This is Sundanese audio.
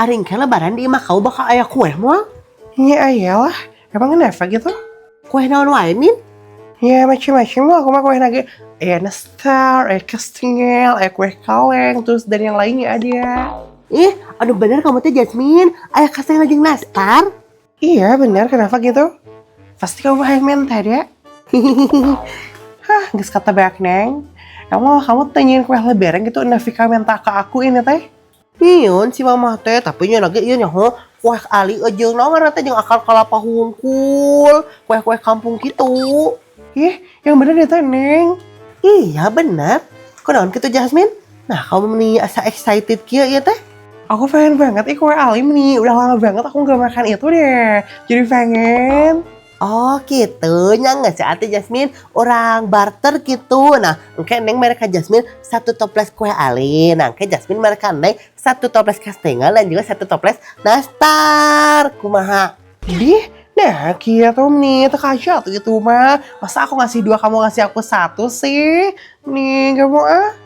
Ari engke Lebaran di imah kau bakal aya kue moal? Ya iyalah, emang kenapa gitu? Kue naon wae, Min? Ya macam-macam lah, aku mah kue lagi. Ya nastar, ya kastengel, ya kue kaleng, terus dan yang lainnya ada. Ih, aduh, bener kamu teh, Jasmine. Aya kastengel jeung nastar. Iya bener, kenapa gitu? Pasti kamu hayang minta ya? Hah, geus katebak, Neng. Emang kamu tanyain kue Lebaran gitu, Navika minta ke aku ini teh? Nyieun si mama teh, tapi nya lagi ieu nyaho kue ali jeung naon ngaranna teh, jeung akar kalapa hungkul, kue-kue kampung gitu. Ih, yang bener deh teh, Neng. Iya bener. Kunaon gitu, Jasmine? Nah, kamu nih asa excited kieu ieu teh? Aku pengen banget ih kue alim nih. Udah lama banget aku nggak makan itu deh. Jadi pengen. Oh gitu, nya nggak sih atuh, Jasmine, urang barter gitu. Nah, engke Neng mere ka Jasmine satu toples kue ali. Nah, engke Jasmine mere ka Neng satu toples kastengel dan juga satu toples nastar. Kumaha? Di, nah gitu nih, teu kaca tuh itu mah. Masa aku ngasih dua, kamu ngasih aku satu sih? Nih, gak mau ah.